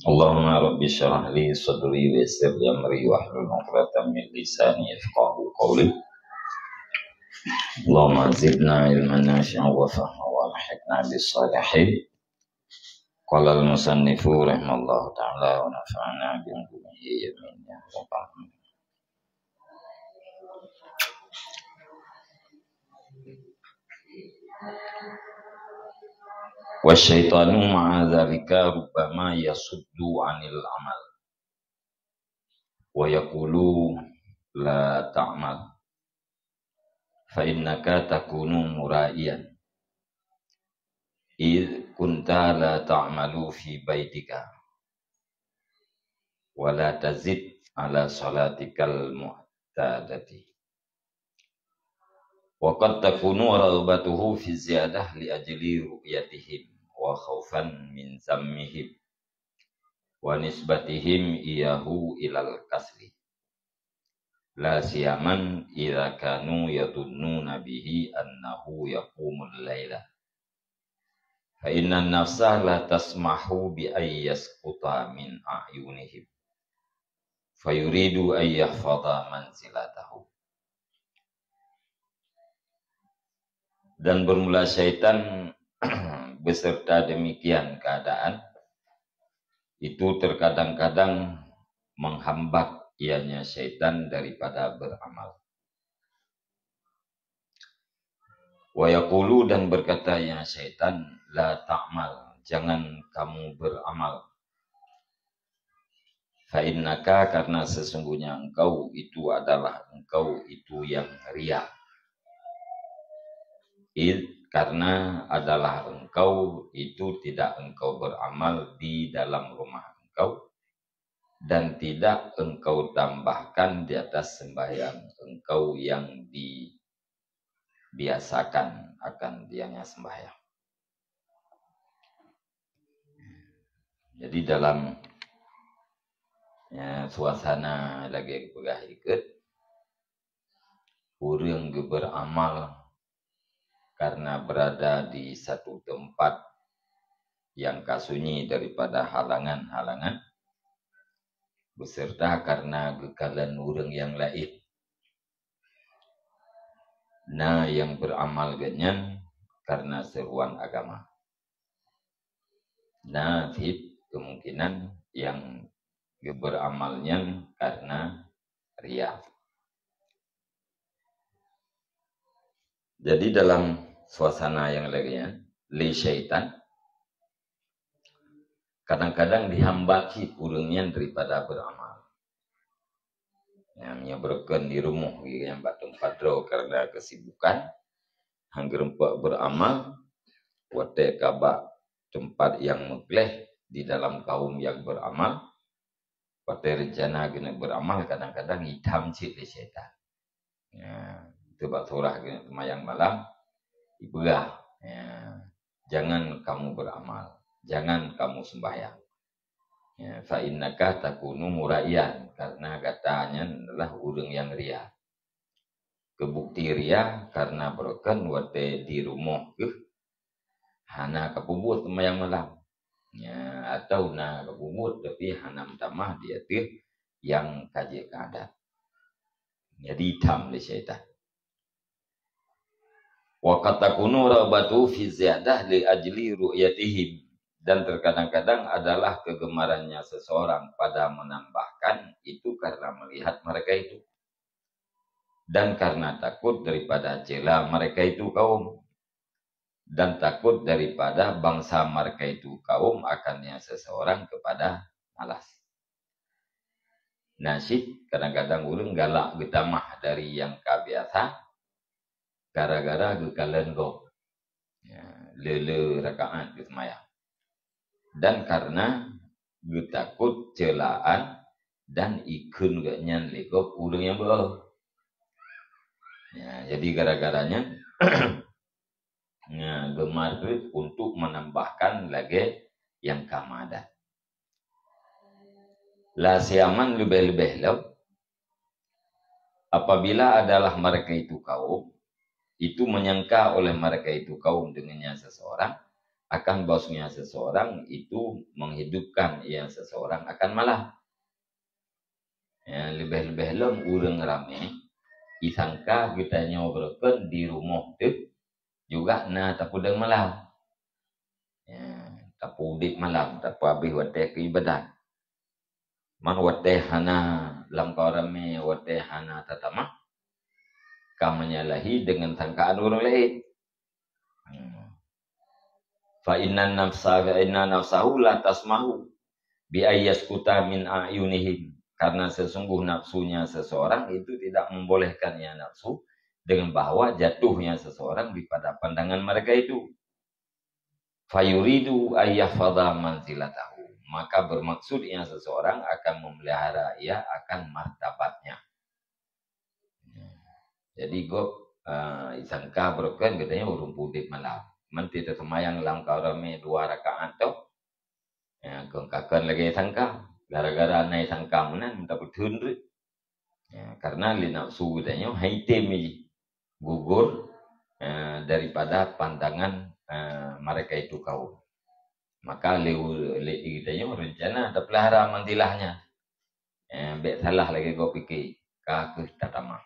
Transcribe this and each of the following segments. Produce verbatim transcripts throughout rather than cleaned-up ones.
Allahumma rabbi syrah li sadri wa yassir li amri wahlul 'uqdatam min lisani yafqahu qawli. Allahumma zidna ilman nafi'an wa fahma wa alhiqna bis salihin. Qala al-musannifu rahimallahu ta'ala wa nafa'ana bi ulumihi amin ya rabbal alamin. Wa syaitanu ma'a dzalika rubbama yasuddu 'anil amal. Wa yaqulu la ta'mal. Fa innaka takunu mura'iyan. Id kunta la ta'malu fi baitika. Wa la tazid ala salatikal mu'tadati. Wa qad takunu raghbatuhu fi ziyadah li ajli ru'yatihim wa khaufan min zammihim wa nisbatihim iyahu ilal kasli. La siyaman idza kanu yadhunnuna bihi annahu yaqumul laila. Fa innan nafsa la tasmahu bi ay yasquta min a'yunihim. Fa yuridu ay yahfadha manzilatahu. Dan bermula syaitan beserta demikian keadaan, itu terkadang-kadang menghambat ianya syaitan daripada beramal. Wa yaqulu, dan berkata ia syaitan, la ta'mal, jangan kamu beramal. Fa innaka, karena sesungguhnya engkau itu adalah engkau itu yang ria. Id, karena adalah engkau itu tidak engkau beramal di dalam rumah engkau, dan tidak engkau tambahkan di atas sembahyang engkau yang dibiasakan akan tiangnya sembahyang. Jadi dalam, ya, suasana lagée peugah ikut, ureuëng geuberamal karena berada di satu tempat yang ka sunyi daripada halangan-halangan, beserta karena geukalon ureuëng nyang laén. Na nyang beramal geuhnyan karena seuruan agama. Na cit kemungkinan nyang geuberamal nyan karena ria. Jadi dalam suasana nyang lagée nyan, lé syaitan, kadang-kadang dihambat cit ureuëng nyan daripada beramal. Nyang meunyoe beureukan di rumoh, nyang bak teumpat droe karena kesibukan, han geureumpok beramal, watée ka bak teumpat nyang meugleh di dalam kaum nyang beramal, watée rencana geuneuk beramal, kadang-kadang itam cit lé syaitan. Ya, itu bak surah geuneuk seumayang malam, ipeugah, ya, jangan kamu beramal, jangan kamu sembahyang. Ya, fa innaka takunu mura'iyan, karena gata nyan adalah ureuëng nyang ria. Keubukti ria karena beureukan watée di rumoh geuh hana kapeubuet seumayang malam. Ya, atau na kapeubuet tapi hana meutamah di ateueh nyang ka jeuet keu adat. Jadi itam lé syaitan. Wa qad takunu raghbatu fi ziyadah li ajli ru'yatihim. Dan terkadang-kadang adalah kegemarannya seseorang pada menambahkan itu karena melihat mereka itu. Dan karena takut daripada cela mereka itu kaum. Dan takut daripada bangsa mereka itu kaum akannya seseorang kepada malas. Na cit kadang-kadang ureuëng galak geutamah dari nyang ka biasa gara-gara geukalon gob. Ya, le-le rakaat geuseumayang. Dan karena geutakot ceulaan dan ikheun geuhnyan lé gob ureuëng nyang beuo. Ya, jadi gara-gara nyan Nah, geumarit untuk menambahkan lagée nyang ka meuadat. La siyaman leubeh-leubeh lom, apabila adalah mereka itu kaum, itu menyangka oleh mereka itu kaum dengannya seseorang, akan bahwasanya seseorang itu menghidupkan ia seseorang akan malam. Ya, leubeh-leubeh lom ureuëng ramé, disangka geutanyoe beureukan di rumoh teuh juga na tapeudong malam. Ya, tapeudong malam, tapeuhabéh watée keu ibadat. Man watée hana lam kawan ramé, watée hana tatamah, ka menyalahi dengan sangkaan ureuëng laén. Hmm. Fa inna nafsa, fa inna nafsahu la tasmahu bi ayyaskuta min ayunihim. Karena sesungguh nafsunya seseorang itu tidak membolehkan ia nafsu dengan bahwa jatuhnya seseorang di pada pandangan mereka itu. Fayuridu ayyahfadha manzilatahu. Maka bermaksud ia seseorang akan memelihara ia akan martabatnya. Jadi gob, eh, disangka beureukan geutanyoe ureuëng udeb malam. Mantong teuseumbayang lam kawan ramé dua rakaat toh. Ya, kon ka kon lagée sangka. Gara-gara na sangka meunan, tapeutheun reuet. Ya, karena lé nafsu geutanyoe hai tem jih gugur, eh, daripada pandangan, eh, mereka itu kaum. Maka lé, lé geutanyoe rencana tapeulihara manzilahnya. Eh, bék salah lagée gob pike, ka kheueh tatamah.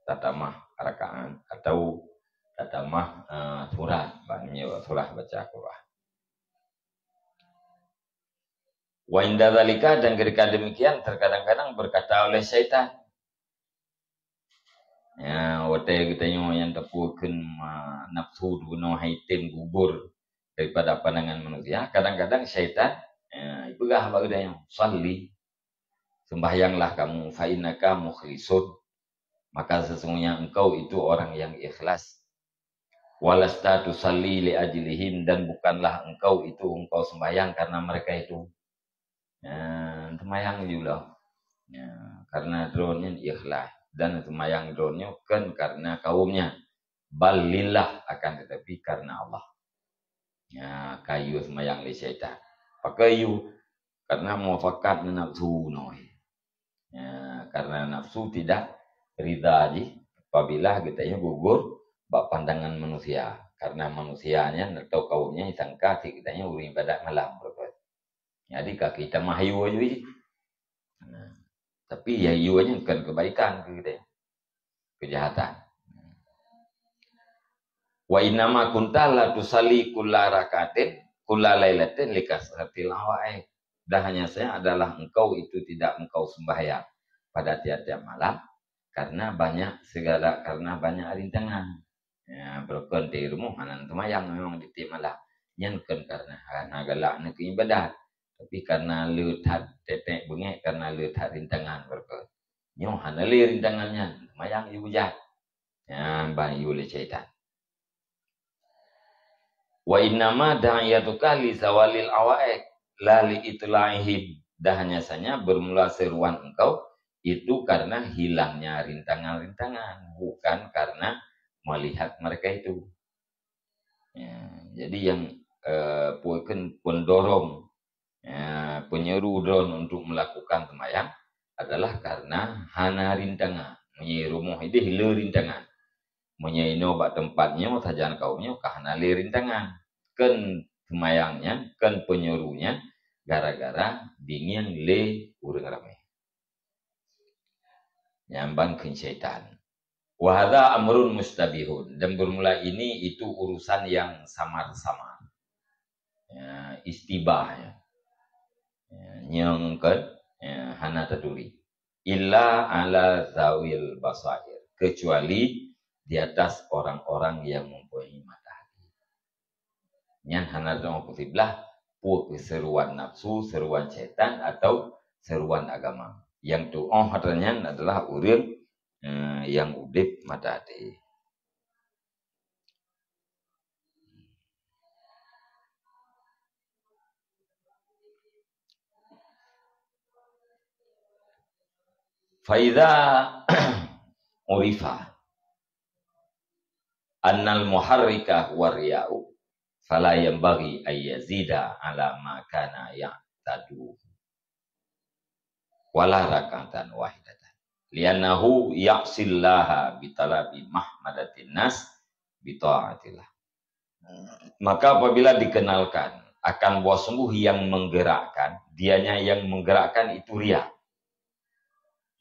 Tatamah rakaat atau tatamah, eh, surat, maknanya surat baca Quran. Wa inda zalika, dan ketika demikian terkadang-kadang berkata oleh syaitan. Ya, watée geutanyoe nyang tapeukeun ma-, nafsu bunoe hai tem gugur daripada pandangan manusia, kadang-kadang syaitan, ya, ipeugah bak geutanyoe, "Shalli, sembahyanglah kamu, fa innaka mukhlisun, maka sesungguhnya engkau itu orang yang ikhlas. Walasta tusalli li ajlihim, dan bukanlah engkau itu engkau sembahyang karena mereka itu." Ya, sembahyang juga. Ya, karena droeneuh ikhlas. Dan sembahyang droeneuh bukan karena kaumnya. Bal lillah, akan tetapi karena Allah. Ya, ka yue sembahyang lé syaitan. Pakon yue? Karena muafakat ngon nafsu noe. Ya, karena nafsu tidak ridha jih apabila geutanyoe gugur bak pandangan manusia. Karena manusia nyan atau kaumnya disangka cit geutanyoe ureuëng ibadat malam, beureukat. Jadi ka kita mah yue jih. Nah, tapi ya yue nyan bukan kebaikan keu geutanyoe. Kejahatan. Wa innama kunta la tusalli kulla rakaatin, kulla lailatin likasratil awaiq. Dan hanya saja adalah engkau itu tidak engkau sembahyang pada tiap-tiap malam karena banyak segala, karena banyak rintangan. Ya, beureukat di rumoh hana teumayang memang di tiap malam. Nyan bukan karena hana galak neuh keu ibadat, tapi karena le that tetek beungéh, karena le that rintangan beureukat. Nyoe hana lé rintangan nyan, teumayang yue beujat. Nyan ban yue lé syaitan. Wa innama da'iyatuka li zawalil awaiq, la li itla'ihim. Dan hanya saja bermula seruan engkau itu karena hilangnya rintangan-rintangan, bukan karena melihat mereka itu. Ya, jadi yang, eh, bukan pendorong, ya, penyeru droeneuh untuk melakukan sembahyang adalah karena hana rintangan. Meunyoe rumoh idéh le rintangan. Meunyoe inoe bak teumpat nyoe sajan kaum nyoe ka hana lé rintangan. Kon seumayang nyan, kon peunyuroh nyan, gara-gara bingieng lé ureuëng ramé. Nyan ban kheun syaitan. Wa hadza amrun mustabihun. Dan bermula ini itu urusan yang samar-samar. Ya, istibah, ya. Ya, nyang kon, ya, hana taturi. Illa ala zawil basair. Kecuali di atas orang-orang yang mempunyai mata hati. Nyan hana teurimong peusiblah, peue keu seruan nafsu, seruan syaitan atau seruan agama. Nyang tuoh atra nyan adalah ureuëng, eh, nyang udeb mata até. Faida urifa annal muharrika huwa riya'u, fala yanbaghi an yazida ala ma kana ya'tadu, wala rak'atan wahidatan, li'annahu ya'sillaha bitalabi mahmadatin nas bita'atillah. Maka apabila dikenalkan akan bahwa sungguh yang menggerakkan, dianya yang menggerakkan itu ria.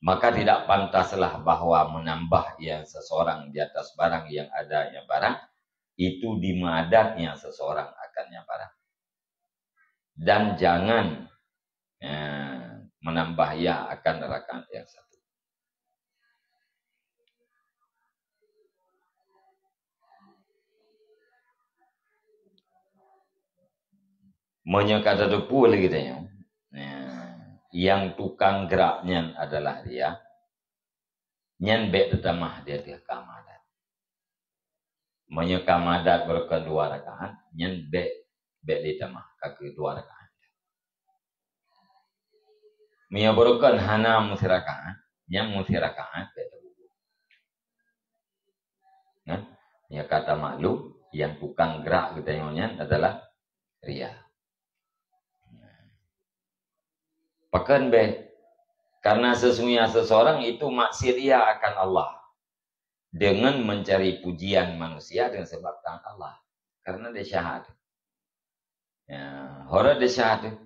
Maka tidak pantaslah bahwa menambah ia seseorang di atas barang yang adanya barang, itu dimadatnya seseorang akannya barang. Dan jangan, eh, menambah ia akan rakaat yang satu. Meunyoe ka tateupeue lé geutanyoe, nah, nyang tukang gerak nyan adalah ria, nyan bék teutamah di ateueh ka madat. Meunyoe ka madat beureukan dua rakaat, nyan bék, bék lé tamah, ka keuh dua rakaat. Meunyoe beureukan hana meusi rakaat, nyan meusi rakaat bék teupeue. Nah, meunyoe ka tamaklum, nyang tukang gerak geutanyoe nyan adalah ria. Pakon bék? Karena sesungguhnya seseorang itu maksiat ia akan Allah dengan mencari pujian manusia dengan sebab taat Allah. Karena dia syahadat. Ya, hora dia syahadat.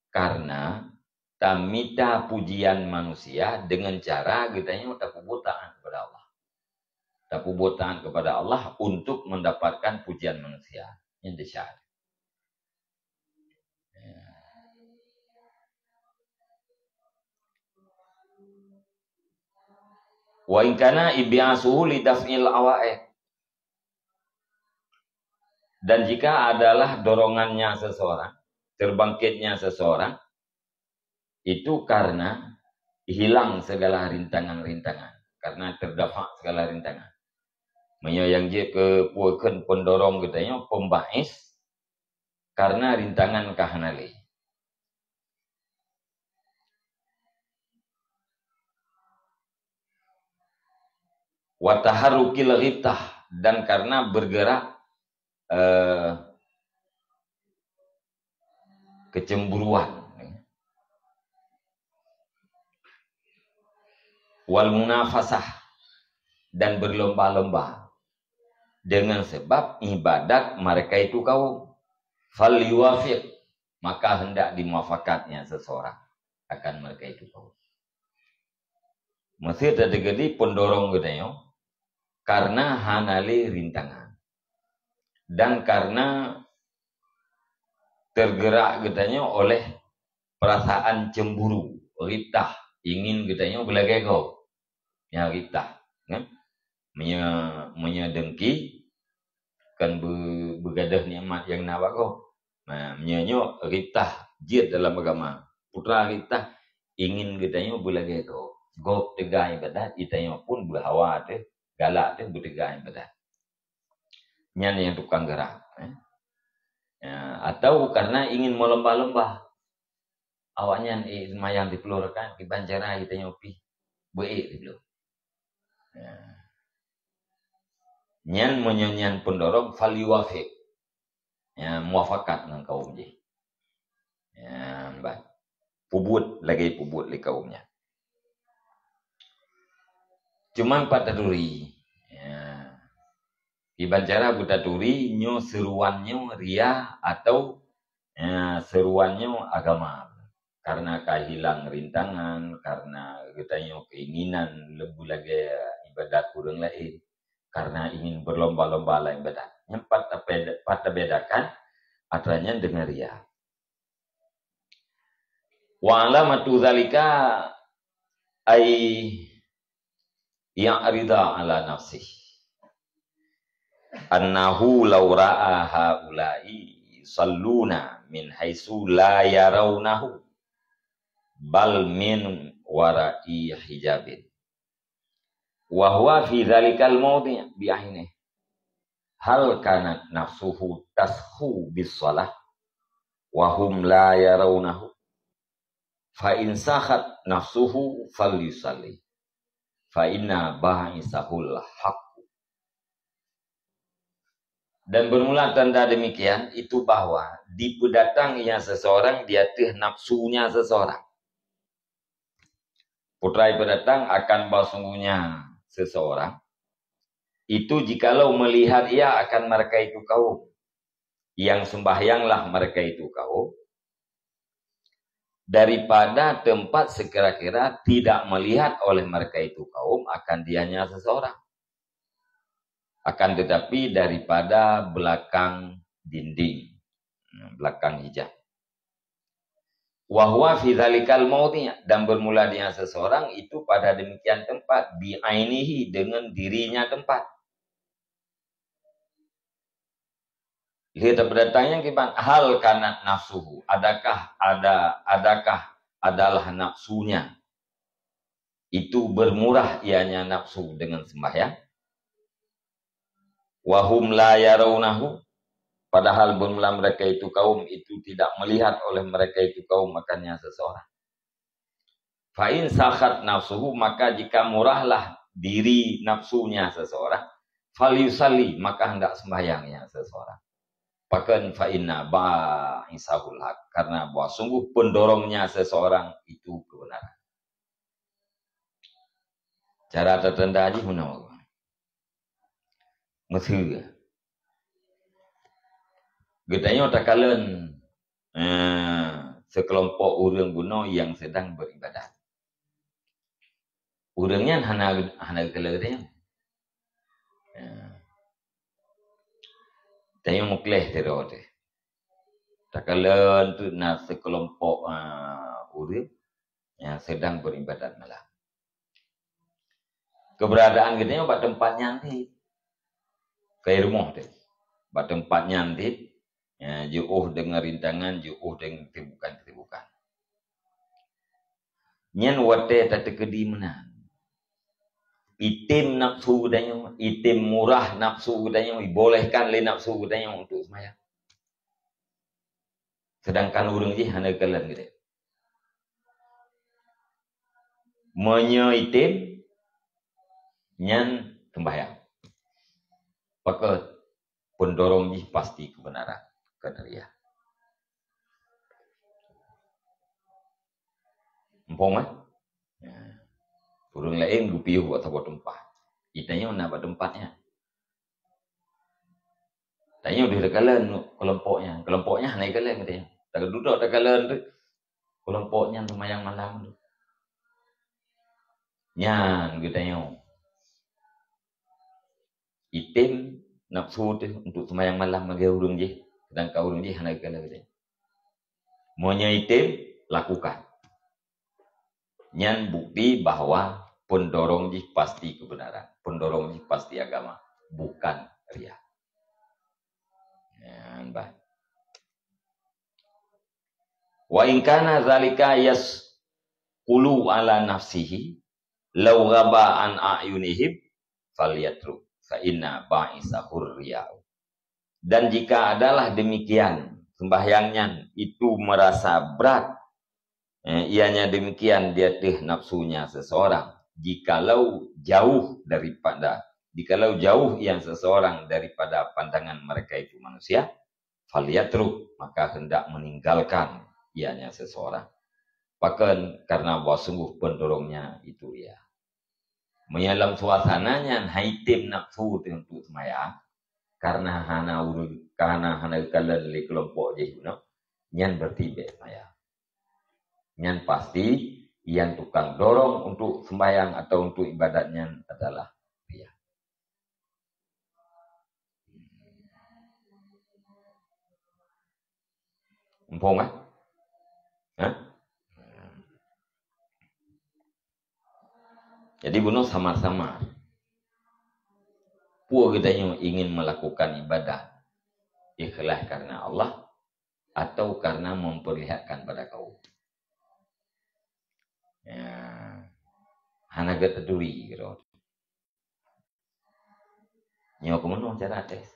Karena tamita pujian manusia dengan cara geutanyoe tapeubuet taat kepada Allah. Tapeubuet taat kepada Allah untuk mendapatkan pujian manusia. Nyan dia syahadat. Ya. Wa in kana inbi'atsuhu li daf'il awaiq. Dan jika adalah dorongannya seseorang, terbangkitnya seseorang, itu karena hilang segala rintangan-rintangan, karena terdapat segala rintangan. Meunyoe nyang jeuet keu peue kheun pendorong geutanyoe, pemba'is, karena rintangan ka hana lé. Wa taharrukil ghibtah, dan karena bergerak, eh, kecemburuan. Wal munafasah, dan berlomba-lomba dengan sebab ibadat mereka itu kaum. Fal yuwafiq, maka hendak dimuafakatnya seseorang akan mereka itu kaum. Meusti teuteugedi pendorong geutanyoe karena hana lé rintangan. Dan karena tergerak geutanyoe oleh perasaan cemburu, ghibtah, ingin geutanyoe beulagée gob. Nyan ghibtah, kan? Meunyoe, meunyoe dengki, kan beu-, beugadôh nikmat nyang na bak gob. Nah, meunyoe nyoe ghibtah jeuet dalam agama. Peue teuma ghibtah, ingin geutanyoe beulagée gob. Gob teuga ibadat, geutanyoe pun beuhawa teuh, galak teuh beuteuga ibadat. Nyan nyang tukang gerak, eh. Ya, atau karena ingin meulomba-lomba. Awaknyan ék seumayang siplôh rakaat, kiban cara geutanyoe pih beu-ék siplôh. Ya. Nyan meunyoe nyan pendorong, fal yuwafiq. Ya, muafakat ngon kaum jih. Ya, bah. Peubuet lagée peubuet lé kaum nyan. Cuman pat taturi. Ya. Kiban cara beutaturi nyoe seuruan nyoe ria atau, ya, seuruan nyoe agama. Karena ka hilang rintangan, karena geutanyoe keinginan leubeh lagée ibadat ureuëng laén, karena ingin berlomba-lomba lam ibadat. Nyan pat tabe-, pat tabedakan antara nyan deungon ria. Wa alamatu zalika ay ya'rida ala nafsih. Annahu law ra'a haula'i salluna min haitsu la yarawnahu, bal min wara'i hijabin. Wa huwa fi dzalikal maudhi' bi ainihi. Hal kanat nafsuhu tashu bis shalah wa hum la yarawnahu. Fa in sahat nafsuhu falyusalli. Fa inna ba'isahul haqq. Dan bermula tanda demikian itu bahwa dipeudatang ia seseorang di ateueh nafsunya seseorang. Peue teuma peudatang akan bahwa sungguhnya seseorang itu jikalau melihat ia akan mereka itu kaum. yang sembahyanglah mereka itu kaum, daripada tempat sekira-kira tidak melihat oleh mereka itu kaum akan dianya seseorang. Akan tetapi daripada belakang dinding, belakang hijab. Wa huwa fi dzalikal maudhi', dan bermula dengan seseorang itu pada demikian tempat, bi ainihi, dengan dirinya tempat. Lihat apa datangnya kiban, hal kanat nafsuhu, adakah ada, adakah adalah nafsunya itu bermurah ianya nafsu dengan sembahyang? Wa hum la yarawnahu, padahal bermula mereka itu kaum itu tidak melihat oleh mereka itu kaum akannya seseorang. Fa in sakhat nafsuhu, maka jika murahlah diri nafsunya seseorang, fal yusalli, maka hendak sembahyangnya seseorang. Pakon, fa inna ba'isahul haq, karena bahwa sungguh pendorongnya seseorang itu kebenaran. Cara tatanda jih meunoe. Meuseu. Geutanyoe takalon, eh, sekelompok ureuëng bunoe yang sedang beribadat. Ureuëng nyan hana, hana geukalon geutanyoe. Eh. Tanyoe meukleh sidroe teuh. Takalon tu na sekelompok, eh, ureuëng yang sedang beribadat malam. Keberadaan geutanyoe bak teumpat nyan cit. Keu rumoh teuh. Bak teumpat nyan cit, ya, jiôh deungon rintangan, jiôh deungon kesibukan-kesibukan. Nyan watée tateukeudi meunan. Item nafsu geutanyoe, item murah nafsu geutanyoe, ibolehkan lé nafsu geutanyoe untuk seumayang. Sedangkan ureuëng jih hana geukalon geude. Meunyoe item, nyan sembahyang. Pakon, pendorong jih pasti kebenaran, kon riya. Muphom, eh? Ya. Ureuëng laén geupiôh bak saboh teumpat. Geutanyoe na bak teumpat nyan. Tanyoe deuh takalon kelompok nyan. Kelompok nyan hana geukalon geutanyoe. Tadudoe takalon tu, kelompok nyan seumayang malam tu. Nyan geutanyoe. Item nafsu teuh untuk seumayang malam lagée ureuëng jih, sedangkan ureuëng jih hana geukalon geutanyoe. Meunyoe item, lakukan. Nyan bukti bahwa pendorong jih pasti kebenaran, pendorong jih pasti agama, bukan riya. Nyan bah. Wa in kana zalika yasqulu ala nafsihi, law ghaba an a'yunihim, falyatruk, fa inna ba'isahur riya'u. Dan jika adalah demikian, sembahyang nyan itu merasa berat, eh, ianya demikian di ateueh nafsunya seseorang, jikalau jauh daripada, jikalau jauh yang seseorang daripada pandangan mereka itu manusia, falyatruk, maka hendak meninggalkan ianya seseorang. Pakon, karena bahwa sungguh pendorongnya itu riya. Meunyoe lam suasana nyan hai tem nafsu teuh untuk seumayang, karena hana ureuëng, karena hana geukalon lé keulompok jih bunoe, nyan berarti bék seumayang. Nyan pasti yang tukang dorong untuk sembahyang atau untuk ibadat nyan adalah riya. Muphom, kan? Hah? Jadi bunoe samar-samar. Peue geutanyoe ingin melakukan ibadah ikhlas karena Allah atau karena memperlihatkan pada kaum? Ya, hana geutaturi keudroe. Nyoe keumeunyoe cara tes.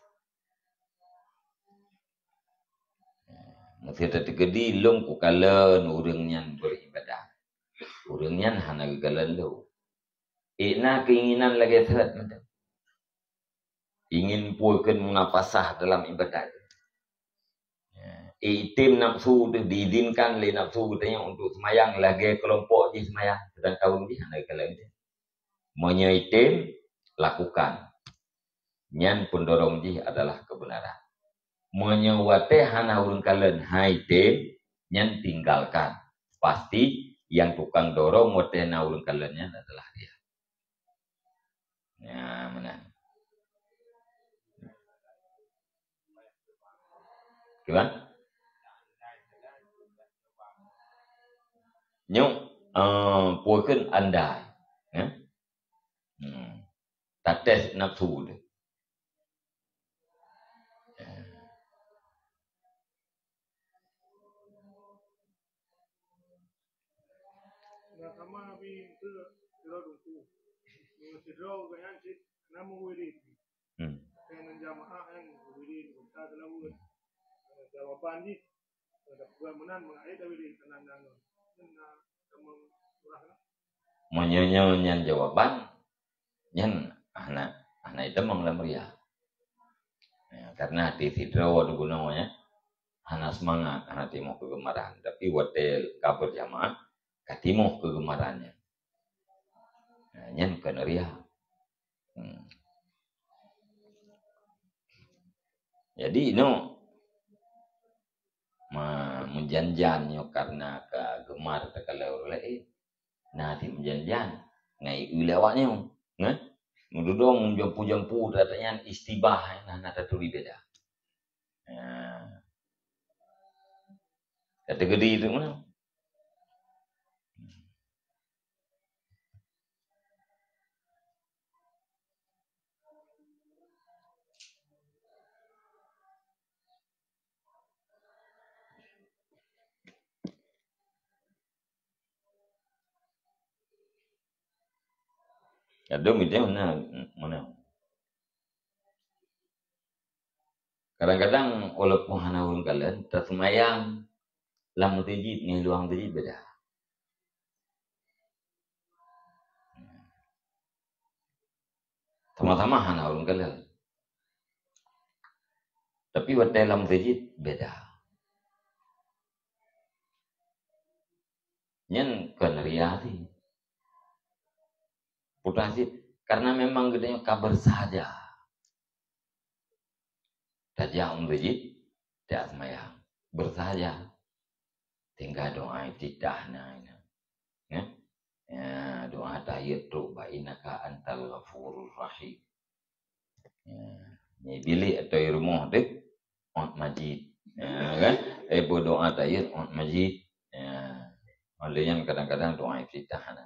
Meuseuti teukeudi lôn kukalon ureuëng nyan beribadah. Ureuëng nyan hana geukalon lôn. Ék na keinginan lagée that mantong. Ingin peue kheun munafasah dalam ibadat. Ék tem nafsu teuh diizinkan lé nafsu geutanyoe untuk seumayang lagée keulompok jih seumayang, seudangkan ureuëng jih hana geukalon. Meunyoe item, lakukan. Nyan pendorong jih adalah kebenaran. Meunyoe watée hana ureuëng kalon hai tem, nyan tinggalkan. Pasti nyang tukang dorong watée na ureuëng kalon nyan adalah dia. Ya, meunan. Kiban? Nyoe, eh, peue kheun andai. Ya? Hmm. Tates nafsu deh. Nah, sama habis ke sidroe dungku. Nyoe sidroe gobnyan cit na meuwirid. Hmm. Nyang jamaah nyang meuwirid, gota seulaweuet. Jawaban jih, pada peugah meunan, mengalir dari tanah nanggroe. Nyan na tamong urah lah. Meunyoe nyan jawaban, nyan hana, hana itamong lam riya. Ya, karena hati sidroe di gunong nyan hana semangat, hana timoh keugemaran. Tapi watée ka berjamaah, ka timoh keugemaran nyan. Nah, nyan kon riya. Hmm. Jadi, nyoe, ma-, meujan-jan nyoe karena ka geumar takalon ureuëng laén. Nah, ti meujan-jan ngai ulée awak nyoe, nggak? Meududoe meujampu-jampu, tatanyan istibah, nah, na taturi beda. Nah. Kategori itu mana? Kadang itu mana, mana? Kadang-kadang walaupun hana ureuëng kalon, taseumayang lam meuseujid ngon luwang meuseujid beda. Sama-sama hana ureuëng kalon. Tapi watée lam meuseujid beda. Nyan kon riya sih. Putra sih, karena memang geutanyoe ka bersahaja. Tajak u meuseujid, tajak seumayang. Bersahaja. Tinggai doa iftitah na, na. Ya? Ya, doa tahiyat tu, "Innaka antal ghafurur rahim." Ya. Ni bilik atau di rumah tu, ot majid. Ya, kan? Eh, berdoa tahiyat, ot majid. Ya. Oleh nyan kadang-kadang doa iftitah na.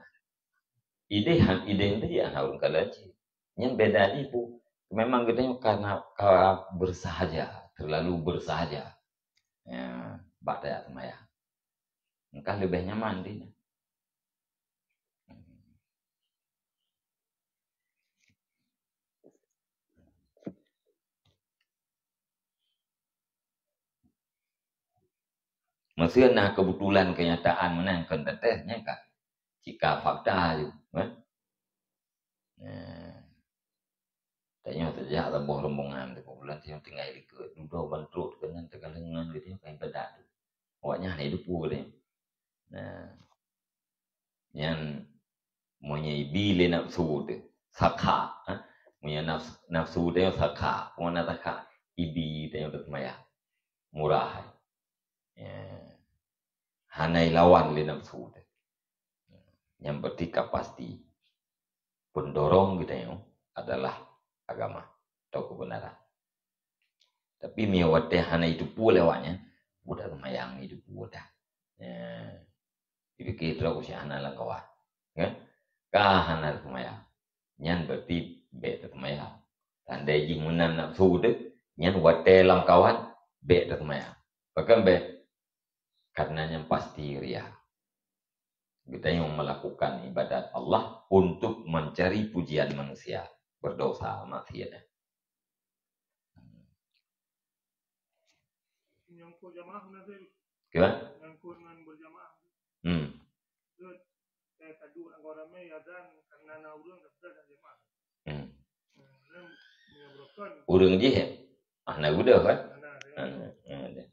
Ideh han, ideh tu je hana ureuëng kalon cit. Nyan beda jih pu. Memang geutanyoe karena ka bersahaja, terlalu bersahaja. Ya, bak tajak seumayang. Engkah leubeh nyaman di na. Meuseu na keubeutulan keunyataan meunan kon tates, nyan ka cit ka fakta ju, kan? Nah, tanyoe tajak saboh rombongan, di bulan tanyoe tinggai likot, dudoe ban trok keunan teukaleueng ngon geutanyoe ka ibadat tu. Awaknyan hana idupeue geutanyoe. Nah, nyan meunyoe ibi lé nafsu teuh, sakha, ha? Meunyoe nafs-, nafsu tanyoe sakha, peue makna sakha? Ibi tanyoe teuseumayang. Murah. Ya. Hana ilawan lé nafsu teuh. Nyang penting ka pasti. Pendorong geutanyoe adalah agama atau kebenaran. Tapi meunyoe watée hana itupeue lé awaknyan, budak seumayang itupeue dah. Ya. Dipike droe si hana lam kawan. Kan? Ka hana seumayang. Nyan berarti bék teuseumayang. Tandai jih meunan nafsu teuh, nyan watée lam kawan, bék teuseumayang. Pakon bék? Karena nyan pasti riya. Geutanyoe melakukan ibadat Allah untuk mencari pujian manusia. Berdosa, maksiat. Nyang keu jamaah meunan tadi. Kira? Nyang keu ngon berjamaah. Hmm. Terus, eh, taduek lam kawan ramé, azan, karena na ureuëng, dah, dah jamaah. Hmm. Ureuëng jih, ya? Ah, na geudoh, kan? Ah, na, ya. Ah, na, na, na.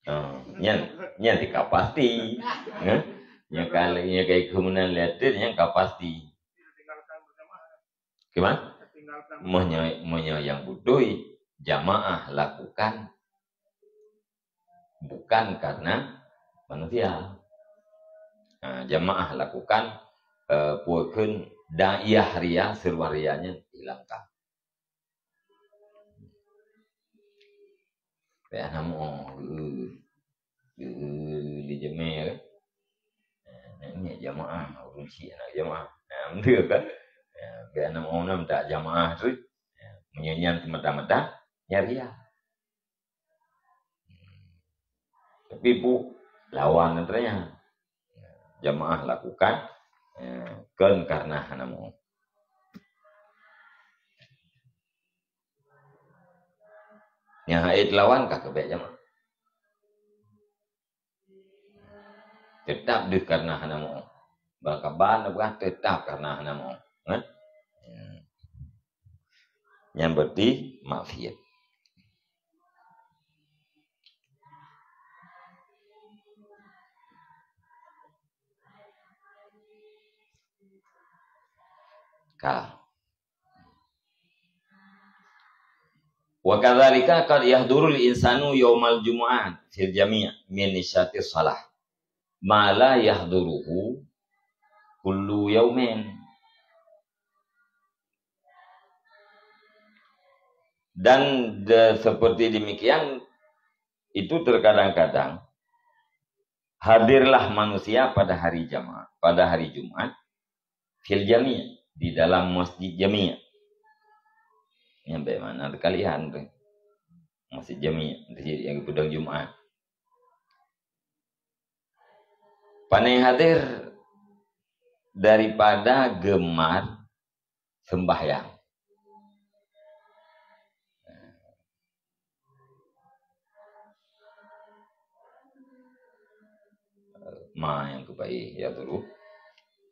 Ah, nyan, nyan tika pasti. Hah? Nyan ka, nyan ka ikeu meunan lé ateueh, nyan ka pasti. Kiban? Meunyoe, meunyoe nyang beutôi, jamaah lakukan bukan karena manusia. Ha, jamaah lakukan, eh, peue kheun daiyah ria, seuruan ria nyan hilangkan. Bèk hana meu, eh, eh, di jeumaah kan. Nah, ni jamaah, ureueng chik aneuk jamaah. Nah, beutôi kan? Ya, bèk hana meu, na meutak jamaah tu. Ya, meunyoe nyan semata-mata, nyan ria. Tapi bu lawan antaranya. Jamaah lakukan, eh, kon karena hana meu. Nyang hana lawan ka keubek jamaah. Teutap deuh karena hana meu. Bak kaban na peugah teutap karena hana meu. Kan? Hmm. Nyan berarti maksiat. Ka. Wa kadzalika qad yahdurul insanu yaumal jumu'ah fil jami' min nisyatis shalah ma la yahduruhu kullu yaumin. Dan de-, seperti demikian, itu terkadang-kadang hadirlah manusia pada hari jama-, pada hari Jumat, fil jami', di dalam masjid jami'. Nyan bagaimana kalian tu? Masjid jami', masjid nyang geupeudong Jumat. Pane hadir daripada geumar sembahyang. Ma nyang keubai yahduru.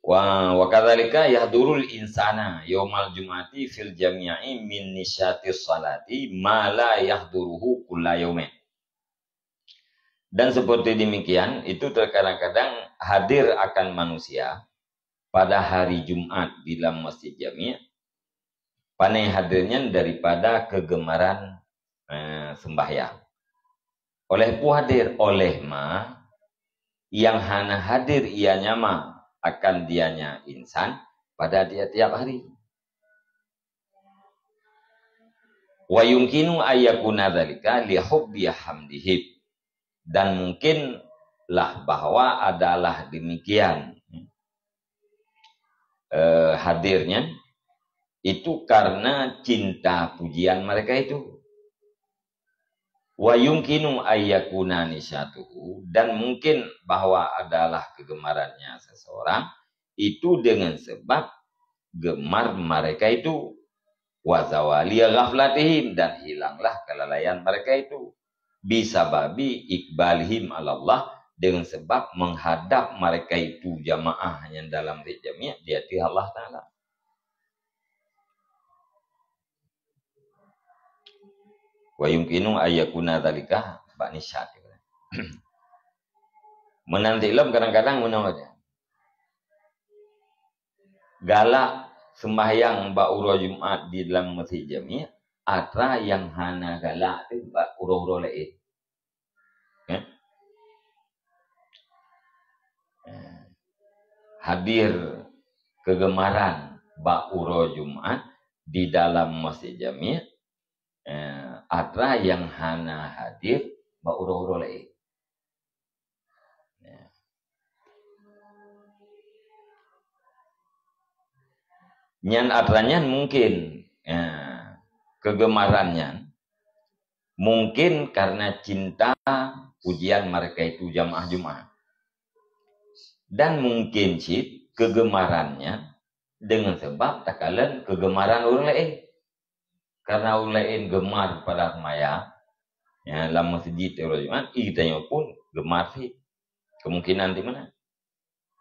Wa, wa kadzalika yahdurul insana yaumal jum'ati fil jami'i min nisyatis salati ma la yahduruhu kulla yaumin. Dan seperti demikian, itu terkadang-kadang hadir akan manusia pada hari Jumat di dalam masjid jami', pane hadir nyan daripada kegemaran, eh, sembahyang. Oleh peue hadir? Oleh ma, nyang hana hadir ianya ma akan dianya insan pada tiap-tiap hari. Wa yumkinu an yakuna dzalika li hubbi hamdihim. Dan mungkinlah bahwa adalah demikian, eh, hadirnya itu karena cinta pujian mereka itu. Wa yumkinu an yakuna nisyatuhu, dan mungkin bahwa adalah kegemarannya seseorang itu dengan sebab gemar mereka itu. Wa zawali ghaflatihim, dan hilanglah kelalaian mereka itu. Bisababi iqbalihim 'alallah, dengan sebab menghadap mereka itu jamaah nyang dalam masjid jami' di ateueh Allah Taala. Wa yumkinu an yakuna dzalika bak nisyat. Meunan cit lom kadang-kadang meunoe. Galak sembahyang bak uroe Jumat di dalam masjid jami', atra nyang hana galak teuh bak uroe-uroe laén. Eh? Eh, hadir kegemaran bak uroe Jumat di dalam masjid jami', eh, atra nyang hana hadir bak uroe-uroe laén. Ya. Nyan atra nyan mungkin, ya, kegemaran nyan mungkin karena cinta pujian mereka itu jamaah Jumat. Dan mungkin cit kegemaran nyan dengan sebab takalon kegemaran ureueng laén. Karena ureueng laén gemar pada seumayang, ya, lam masjid tiep uroe Jumat, i geutanyoe pun gemar cit. Kemungkinan di mana?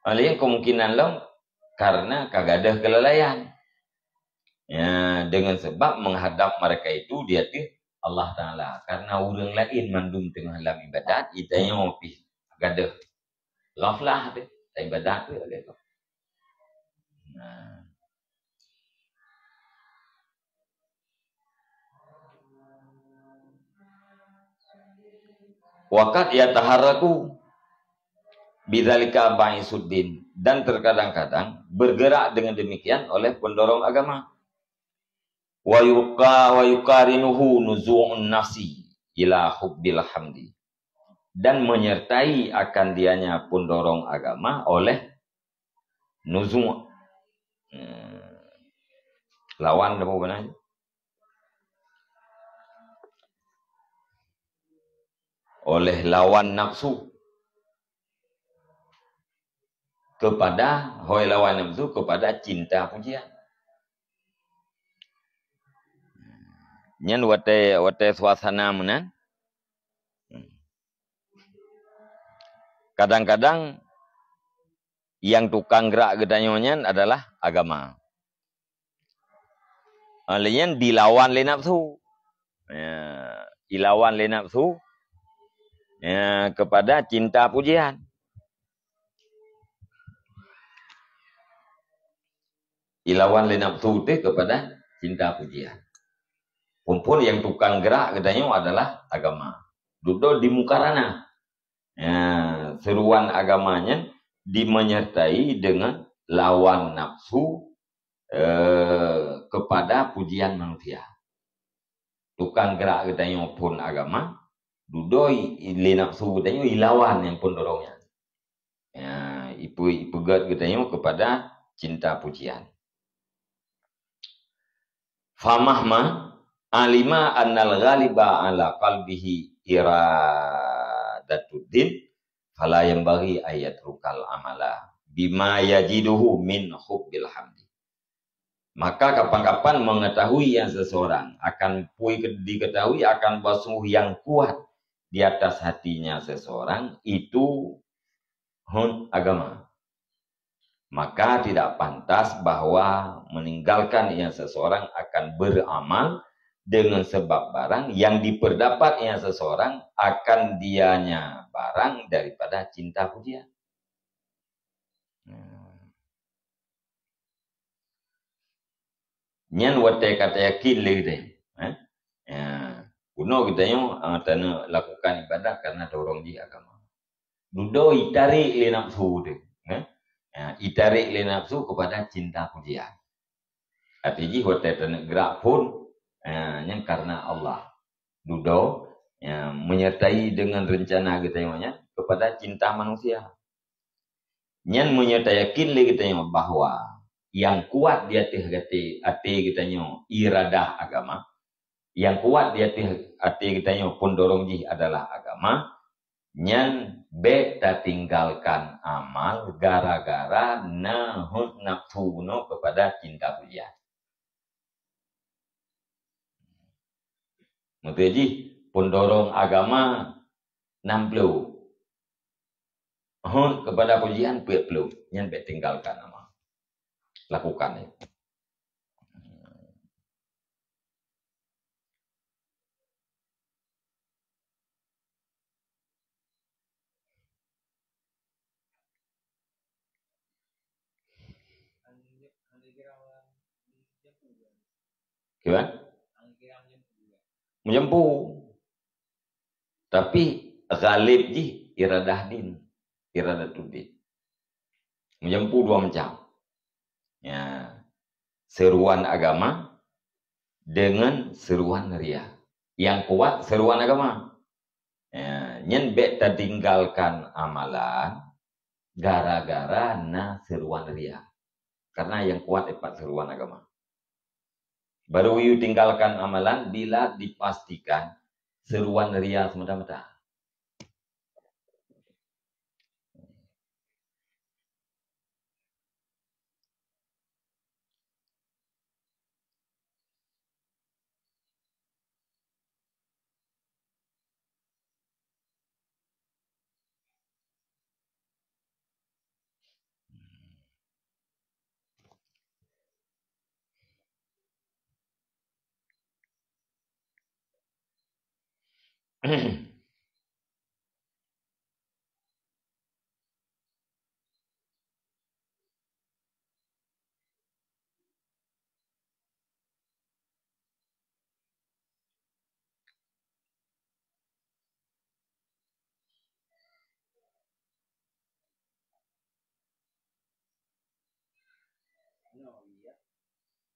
Laén kemungkinan lom karena ka gadôh keulalaian. Ya, dengan sebab menghadap mereka itu di ateueh Allah Taala. Karena ureueng laén mandum teungoh lam ibadat, i geutanyoe pih gadôh ghaflah teuh, ibadat teuh lagèe tu. Nah. Wa qad yataharraku bidzalika ba'isuddin, dan terkadang-kadang bergerak dengan demikian oleh pendorong agama. Wa yuqa-, wa yuqarinuhu nuzu'un nafsi ila hubbil hamdi, dan menyertai akan dianya pendorong agama oleh nuzu', eh, lawan apa benar? Oleh lawan nafsu. Kepada, hôi lawan nafsu, kepada cinta pujian. Nyan watée, watée suasana meunan. Kadang-kadang nyang tukang gerak geutanyoe nyan adalah agama. Ah, lé nyan dilawan lé nafsu. Ya, ilawan lé nafsu, ya, kepada cinta pujian. Ilawan lé nafsu teuh kepada cinta pujian. Phon-phon nyang tukang gerak geutanyoe adalah agama. Dudoe di mukarana. Ya, seruan agama nyan dimenyertai dengan lawan nafsu, eh, kepada pujian manusia. Tukang gerak geutanyoe phon agama, dudoe lé nafsu geutanyoe ilawan nyang phon dorong nyan. Ya, ipe-, ipeugét geutanyoe kepada cinta pujian. Famahma alima annal ghaliba ala qalbihi iradatud din, fala yanbaghi ayatrukal amala bima yajiduhu min hubbil hamdi. Maka kapan-kapan mengetahui yang seseorang akan pui ke-, diketahui akan bahwa sungguh yang kuat di atas hatinya seseorang itu hon agama. Maka tidak pantas bahwa meninggalkan yang seseorang akan beramal dengan sebab barang yang diperdapat yang seseorang akan dianya barang daripada cinta pujian. Nyan watée ka tayakin lé geutanyoe, eh? Ya, bunoe geutanyoe, ah, taneuk lakukan ibadat karena dorong jih agama. Dudoe itarek lé nafsu teuh, eh? Ya, itarek lé nafsu kepada cinta pujian. Até jih watée taneuk gerak phon, ya, nyan karena Allah. Dudoe, ya, menyertai dengan rencana geutanyoe nyan kepada cinta manusia. Nyan meunyoe tayakin lé geutanyoe bahwa nyang kuat di ateueh até, até geutanyoe iradah agama, nyang kuat di ateueh até geutanyoe pendorong jih adalah agama, nyan bék tatinggalkan amal gara-gara na hot nafsu bunoe kepada cinta pujian. Meuteujih, pendorong agama nam ploh. Hon kepada pujian peuet ploh. Nyan bék tinggalkan amal. Lakukan nyan. Kiban? Meujampu. Tapi ghalib jih iradah din, iradatud din. Meujampu dua macam. Ya. Seruan agama dengan seruan ria. Nyang kuat seruan agama. Ya, nyan bék tatinggalkan amalan gara-gara na seruan ria. Karena nyang kuat ipat seruan agama. Baru you tinggalkan amalan bila dipastikan seruan ria semata-mata.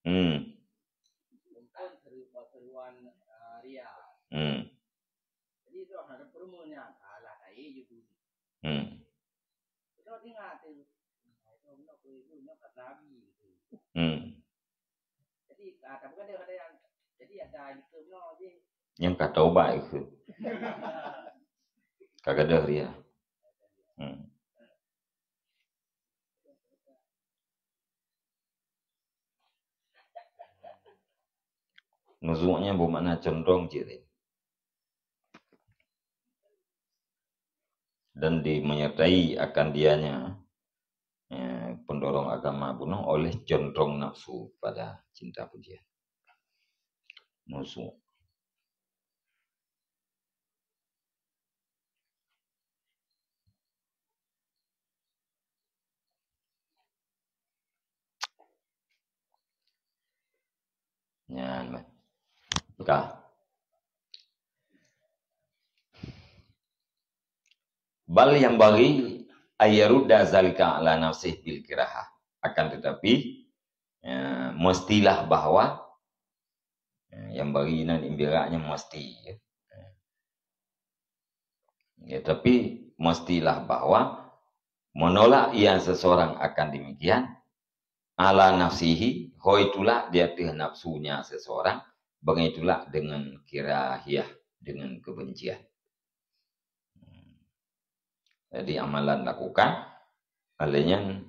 Hmm. Hmm. Hmm. Hmm. Hmm. Nyang ka taubat ikheun. Ka gadôh ria. Hmm. Nuzuk nyan beumakna condong cit. Dan di-, menyertai akan dianya, eh, pendorong agama bunoe oleh condong nafsu pada cinta pujian. Nuzuk. Nyan, bah. Ka. Bal yanbaghi an yarudda zalika ala nafsihi bil kirahah. Akan tetapi, ya, mestilah bahwa, ya, yanbaghi nan ibaratnya mesti, ya. Ya, tapi mestilah bahwa menolak ia seseorang akan demikian, ala nafsihi, hôi tulak di ateueh nafsunya seseorang, bangai tulak dengan kirahiyah, dengan kebencian. Jadi amalan lakukan, alèh nyan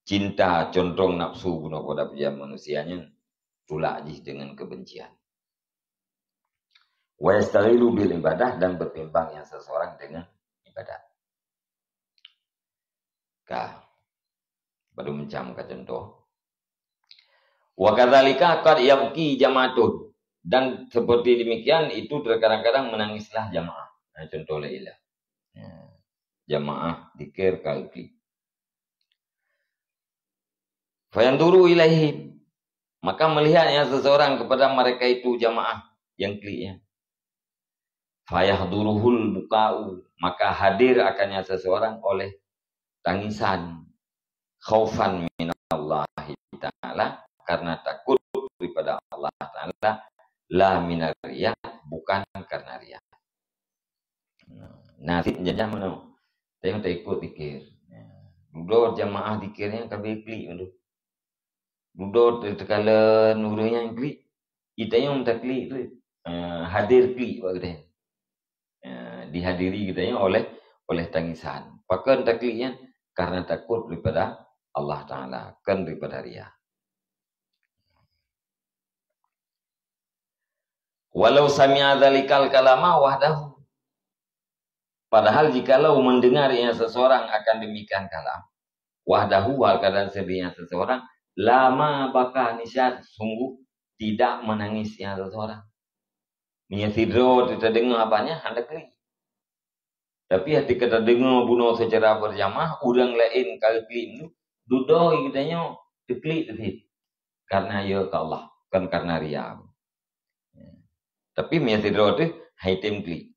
cinta condong nafsu bunoe pada pujian manusia nyan tulak jih dengan kebencian. Wa yastaghilu bil ibadah, dan berbimbang ia seseorang dengan ibadat. Ka. Padum macam ka contoh. Wa kadzalika qad yabki jama'atun. Dan seperti demikian itu terkadang-kadang menangislah jamaah. Nah, contoh lain lah. Ya. Jamaah dikir ka klik. Fayanzuru ilaihim. Maka melihatnya seseorang kepada mereka itu jamaah yang kliknya. Fayahduruhul buka'u. Maka hadir akannya seseorang oleh tangisan. Khaufan minallahi ta'ala. Karena takut daripada Allah Ta'ala. La minar riya. Bukan karena riya. Nah, nasib jajah meunoe. Tengok taikot dikir. Dudoe jamaah dikir nyan ka beu klik mandum. Dudoe teukalon ureueng nyang klik. Itanyong taklik tu. Eh, hadir klik bak geutanyoe. Eh, dihadiri geutanyoe oleh, oleh tangisan. Pakon taklik nyan? Karena takut daripada Allah Ta'ala, kon daripada riya. Walau sami'a dzalikal kalama wahdahu. Padahal jikalau mendengar ia seseorang akan demikian kalam, wahdahu, hal keadaan sendirinya seseorang, lama baka, niscaya sungguh tidak menangis ia seseorang. Meunyoe sidroe teudeungoe haba nyan hana klik. Tapi até ka tadeungoe bunoe secara berjamaah, ureueng laén ka klik, dudoe geutanyoe teuklik teuh. Karena ya ka Allah, kon karena riya. Tapi meunyoe sidroe teuh hai tem klik.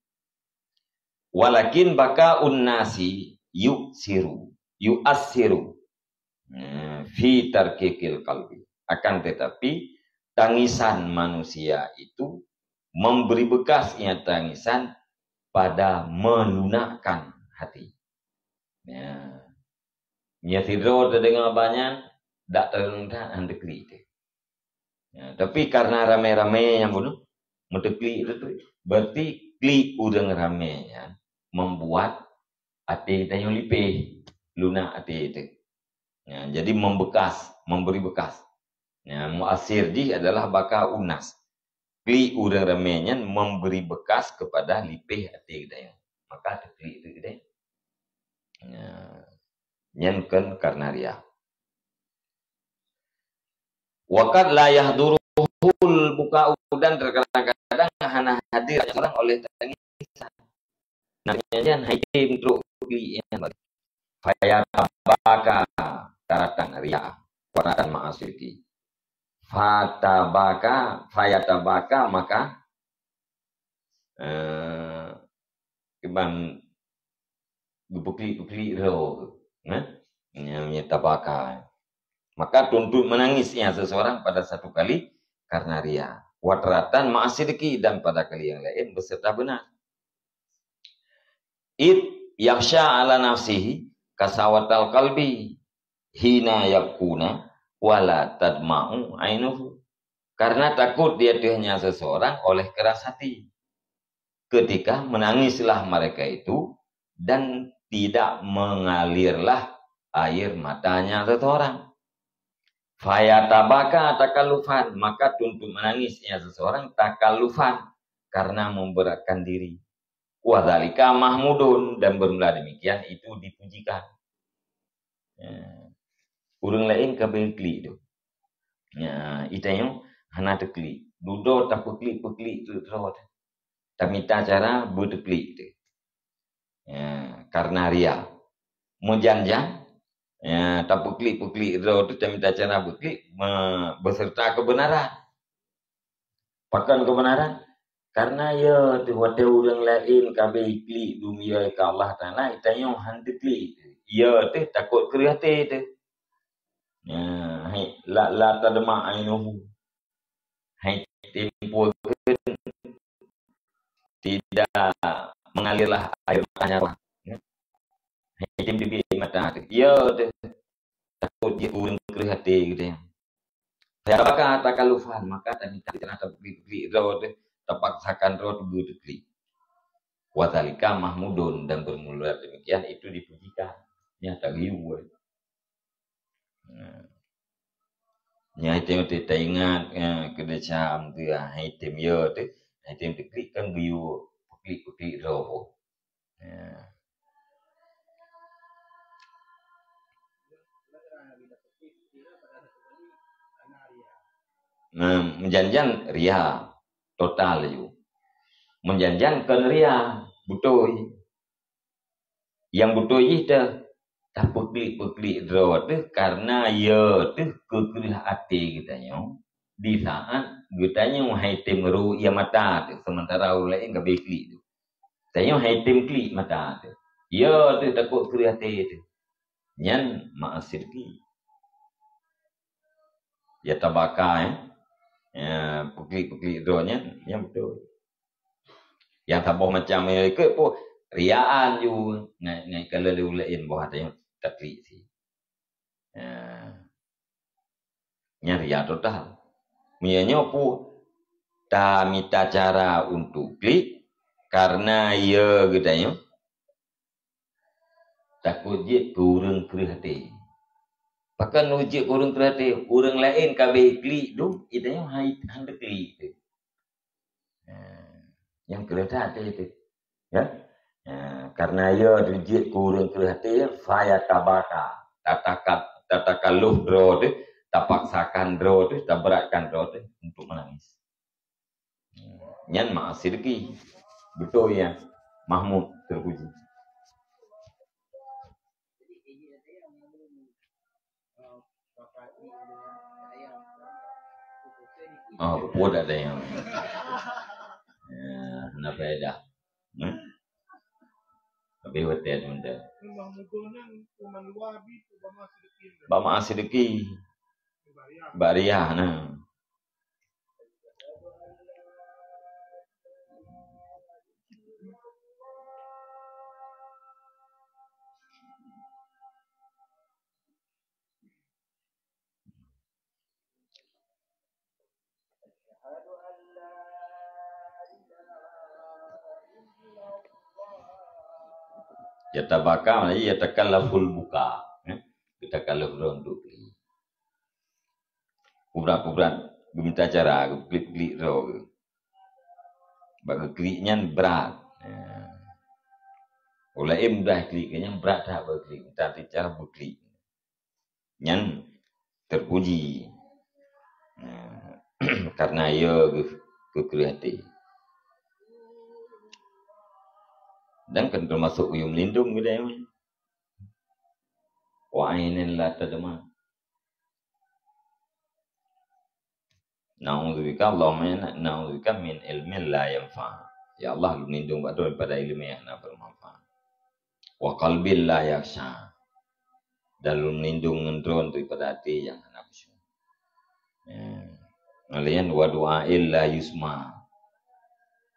Walakin baka unnasi yuksiru, yuassiru, eh, fi tarkikil qalbi. Akan tetapi, tangisan manusia itu memberi bekas ia tangisan pada melunakkan hati. Ya. Meunyoe sidroe teudeungoe haba nyan, dak teudeungoe that han teuklik teuh. Ya, tapi karena ramé-ramé nyang bunoe meuteuklik teuh, berarti klik ureueng ramé nyan membuat até tanyoe lipéh, lunak até teuh. Ya, jadi membekas, memberi bekas. Ya, muasir jih adalah baka unnas. Klik ureueng ramé nyan memberi bekas kepada lipéh até geutanyoe. Maka teuklik teuh geutanyoe. Ya. Nyan kon karena riya. Wa qad la yahduruhul buka'u, dan terkadang-kadang hana hadir seorang oleh tangisan. Nah, nyan hai tem trok klik nyan bagi. Fayatabaka taratan riya, taratan ma'asirki. Fatabaka, fayatabaka, maka, eh, kiban geupeukeuli-peukeuli roh, eh? Nyan, nyan tabaka. Maka tuntut menangisnya seseorang pada satu kali karena ria. Wa taratan ma'a sidqi, dan pada kali yang lain beserta benar. Id yakhsha ala nafsihi kasawatal qalbi hina yabkuna wala tadma'u ainuhu. Karena takut di ateuehnya seseorang oleh keras hati. Ketika menangislah mereka itu dan tidak mengalirlah air matanya seseorang. Fayatabaka takallufan, maka tuntut menangisnya seseorang takallufan, karena memberatkan diri. Wa dzalika mahmudun, dan bermula demikian itu dipujikan. Ya. Ureuëng laén ka beuklik tu. Ya, itanyoe hana teuklik. Dudoe tapeuklik-peuklik tu droe. Tamita cara beuteuklik tu. Ya, karena ria. Meujan-jan, ya, tapeuklik-peuklik droe tu tamita cara beuklik me-, beserta kebenaran. Pakon kebenaran? Karena ya tu watée ureuëng laén ka beuklik dunia ka Allah Taala, itanyoe han teuklik. Ya tu takot kreueh até tu. Ya, hai, la, la tadma ainuhu. Hai tempo tidak mengalirlah air matanya. Hai tem teubiet mata tu. Ya tu. Takot jeuet ureuëng kreueh até gitu ya. Saya baka takalufan, maka tadi tadi kena tabri-bri droe tu, tapaksakan droe tu beuteuklik. Wa dzalika mahmudun, dan bermula demikian itu dipujikan. Nyata riu. Nah. Nyai tem teuingat, ya, keudeh cam tu ya, hai tem ya tu, hai tem teuklik kan geuyue peuklik-peuklik droe. Ya. Nah, meujan-jan ria, total ju. Meujan-jan kon ria, beutôi. Nyang beutôi jih teuh, tapeuklik-peuklik droe teuh karena ya teuh keukreueh até geutanyoe. Di saat geutanyoe hai tem ro ia mata teuh, sementara ureuëng laén ka beuklik tu. Tanyoe hai tem klik mata teuh. Ya teuh takot kreueh até teuh. Nyan ma'asidqi. Ya tabaka, eh. Ya, peuklik-peuklik droe nyan, nyan beutôi. Nyang saboh macam nyoe ikot pun riaan ju ngai, ngai kala lé ulée boh até nyoe taklik si. Ya. Nyan ria total. Meunyoe nyoe pun tamita cara untuk klik karena ya geutanyoe takot jeuet keu ureuëng kreueh até. Pakon jeuet keu ureuëng kreueh até? Ureuëng laén ka beuklik dum, itanyoe hai han teuklik teuh. Nah, nyang kreueh até teuh. Ya? Nah, karena ya teuh jeuet keu ureuëng kreueh até, faya tabaka, tataka-, tatakalluf droe teuh, tapaksakan droe teuh, taberatkan droe teuh untuk menangis. Nyan ma'asidqi. Beutôi ya. Mahmud terpuji. Oh, puput ada yang. Ya, kenapa ya dah? Hmm? Tapi hotel sebentar. Bak ma'asidqi. Bak ria, nah. Ya tabaka, maknanya ya takallaful buka. Eh? Kita kalau belum duduk. Kubrat-kubrat, geumita cara, geuklik-klik droe. Bak geuklik nyan brat. Ya. Ulée mudah klik nyan brat that bak klik, tapi cara beuklik. Nyan terpuji. Ya. Karena ia geu-, geukreueh até. Dan kan termasuk uyum lindung geude. Wa ainin la tadma. Na'udzubika, Allahumma inna na'udzubika min ilmin la yanfa. Ya Allah, lôn lindong bak droe daripada ileumé nyang hana bermanfaat. Wa qalbin la yakhsha. Dan lôn meulindong ngon droe daripada até nyang hana khusyuk. Ya. Laén wa du'ain la yusma,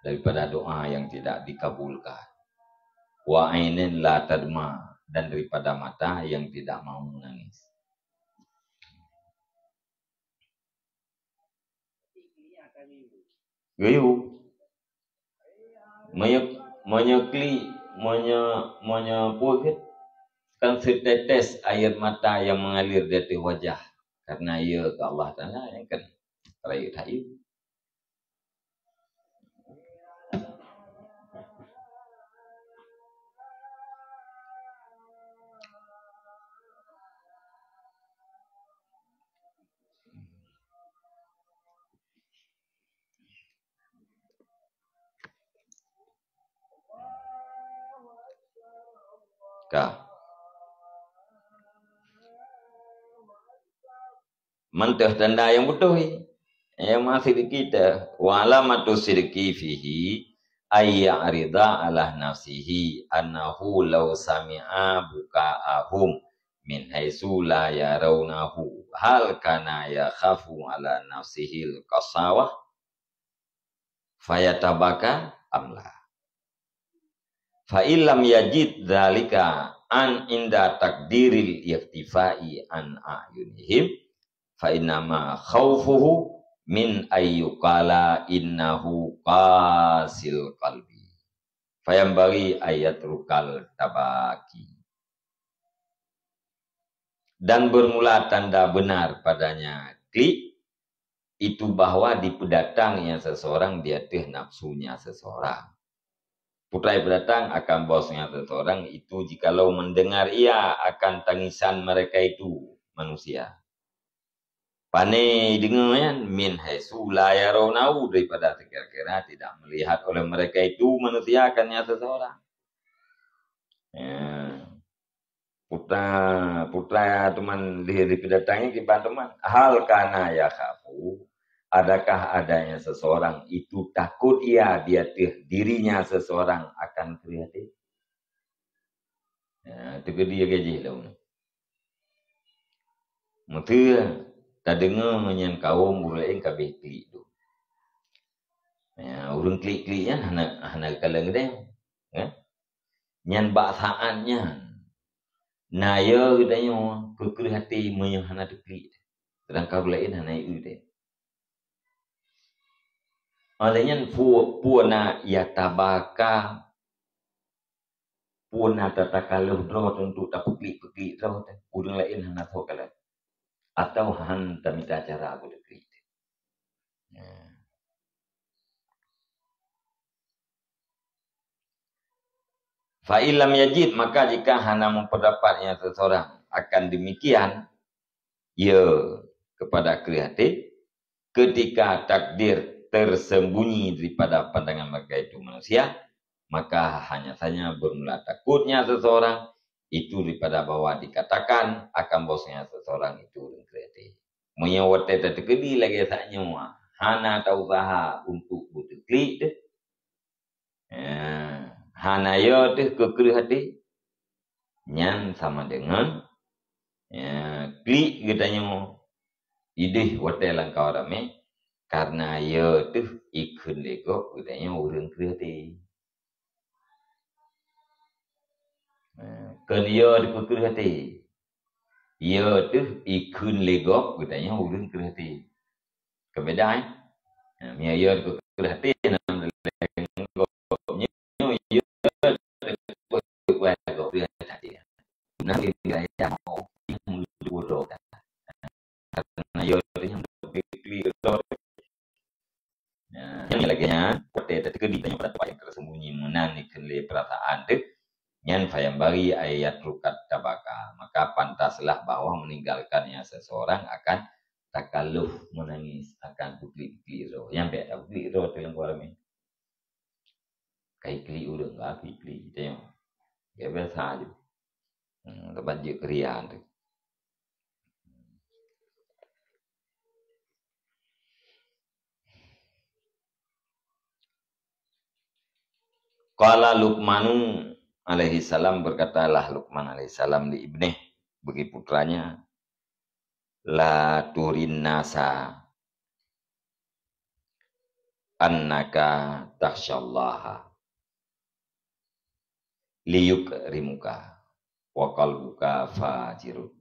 daripada doa yang tidak dikabulkan. Wa ainin la tadma, dan daripada mata yang tidak mau menangis. Geuyue. Meunyoe, meunyoe klik, meunyoe, meunyoe peue gét, kan setetes air mata yang mengalir di ateueh wajah. Karena ya ke Allah Taala yang kan rayeuk that yue. Ka. Mantong tanda nyang beutôi. Nyang ma sidqi teuh. Wa alamatu sidqi fihi ay ya'rida ala nafsihi annahu law sami'a buka'ahum min haitsu la yarawnahu hal kana yakhafu ala nafsihil qasawah fayatabaka amla. Fa illam yajid dzalika an inda takdiril ikhtifai an ayunihim, fa innama khaufuhu min ayyuqala innahu qasil qalbi. Fayambari ayatrukal tabaki. Dan bermula tanda benar padanya klik itu bahwa dipeudatang nyang seseorang di ateueh nafsunya seseorang. Putra peudatang akan bosnya seseorang itu jikalau mendengar ia akan tangisan mereka itu manusia. Pane deungoe nyan min haitsu la yarawnahu daripada sekira-kira tidak melihat oleh mereka itu manusia akan nyang seseorang. Ya. Putra, putra teuma lheueh dipeudatang nyan kiban teuma. Hal kana yakhafu, adakah adanya seseorang itu takut ia di ateueh dirinya seseorang akan kreueh até? Ya, teukeudi lagèe jih lom. Meusé tadeungoe nyan kawöm ureueng laén ka abéh klik tu. Ya, ureueng klik-klik nyan hana, hana geukalon geutanyoe. Ya. Nyan bak saát nyan, na yo geutanyoe keu kreueh até meunyoe hana teuklik, seudangkan ureueng laén hana eu teuh. Oleh nyan, pu-, peue na yatabaka, peue na tatakaleuh droe teuh untuk tapeuklik-peuklik droe teuh, ureueng laén hana soe kalon, atawa han tamita cara beuteuklik teuh. Ya. Fa illam yajid, maka jika hana meupeundapat nyang seuseurang akan demikian, ya, kepada kreueh até, ketika takdir tersembunyi daripada pandangan mereka itu manusia, maka hanya saja bermula takutnya seseorang itu daripada bahwa dikatakan akan bosnya seseorang itu ureueng kreueh até. Meunyoe watèe tateukeudi lagèe sak nyoe, hana tausaha untuk beuteuklik teuh, eh, hana yo teuh keu kreueh até, nyan sama deungon, eh, klik geutanyoe idéh watèe lam kawan ramé, karena yo teuh ikheun lé gob geutanyoe ureueng kreueh até. Eh, kheun yo teuh keu kreueh até. Yo teuh ikheun lé gob geutanyoe ureueng kreueh até. Keubeda, eh? Nah, meunyoe yo teuh keu kreueh até, nam lé gob nyoe yo teuh keu kreueh até. Nah, di ayat mau, yang dua doa. Karena yo teuh nyang klik-klik droe. Nah, nyang lagèe nyan, watèe tateukeudi tanyoe pada tempat yang tersembunyi meunan dikheun lé peurasaan teuh, nyan fayambari an yatrukat tabaka, maka pantaslah bahwa meninggalkannya seseorang akan takaleuh meunangis, akan peuklik-klik droe. Nyan bèk tapeuklik droe teuh lam kawan ramé. Ka iklik ureueng, ka iklik tanyoe. Ya, biasa aja. Hmm, leubeh jeuet keu ria teuh. Qala Luqmanu alaihi salam, berkatalah Luqman alaihi salam li ibnih, bagi putranya, "La turin nasa annaka takhsyallaha liyukrimuka wa qalbuka fajirun."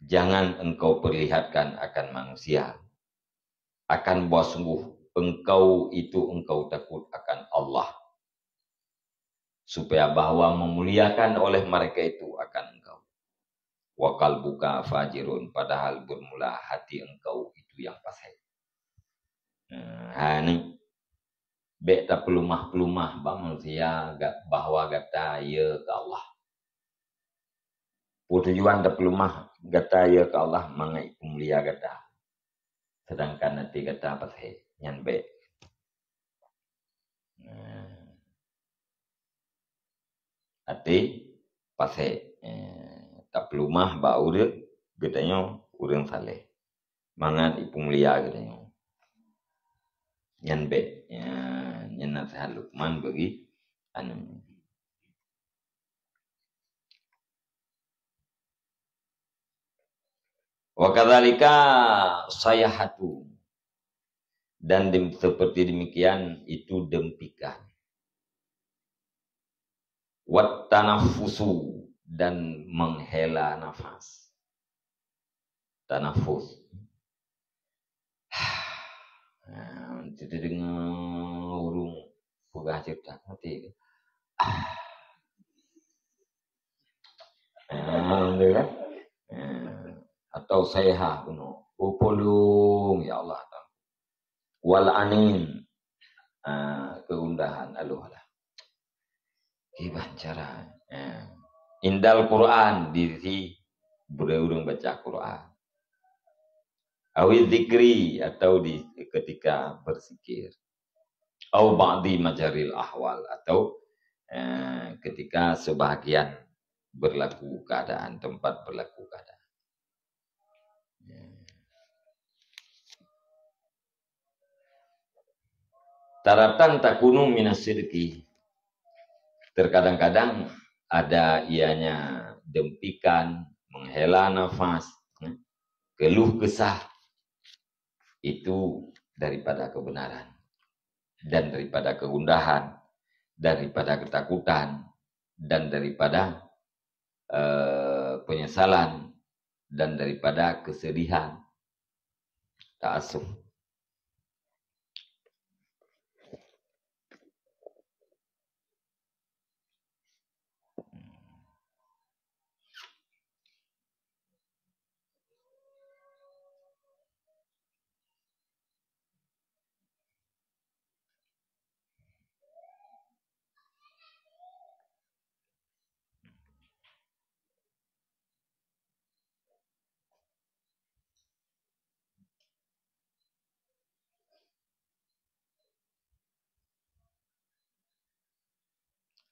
Jangan engkau perlihatkan akan manusia, akan bahwa sungguh engkau itu engkau takut akan Allah, supaya bahwa memuliakan oleh mereka itu akan engkau. Wa qalbuka fajirun, padahal bermula hati engkau itu yang fasik. Nah, ha ni, bèk tapeuleumah-peuleumah bak manusia ga-, bahwa gata yö keu Allah. Peue tujuan tapeuleumah gata yö keu Allah? Mangat ipeumulia gata. Sedangkan até gata fasik, nyan bèk. Nah. Até fasik. Eh, tapeuleumah bak ureueng geutanyoe, ureueng saleh. Mangat ipeumulia geutanyoe. Nyan bèk. Ya, nyan naseuhat Luqman bagi aneuk. Wa kadzalika sayhatu. Dan dem-, seperti demikian itu dempikan. Wat tanaffusu, dan menghela nafas. Tanafus. Nah, kita dengar urung peugah cerita, ngerti ke? Ah. Ah, betul kan? Ah, atau sayha keunoe. Oh, polong, ya Allah. Wal anin. Ah, kegundahan, aluh lah. Kiban cara. Ah. Indal Quran, di sisi ureueng baca Quran. Awi zikri, atau di ketika berzikir. Au ba'di majaril ahwal, atau, eh, ketika sebahagian berlaku keadaan, tempat berlaku keadaan. Taratan takunu minas sidqi. Terkadang-kadang ada ianya dempikan, menghela nafas, ya, keluh kesah. Itu daripada kebenaran dan daripada kegundahan, daripada ketakutan, dan daripada, eh, penyesalan, dan daripada kesedihan. Ta'assuf.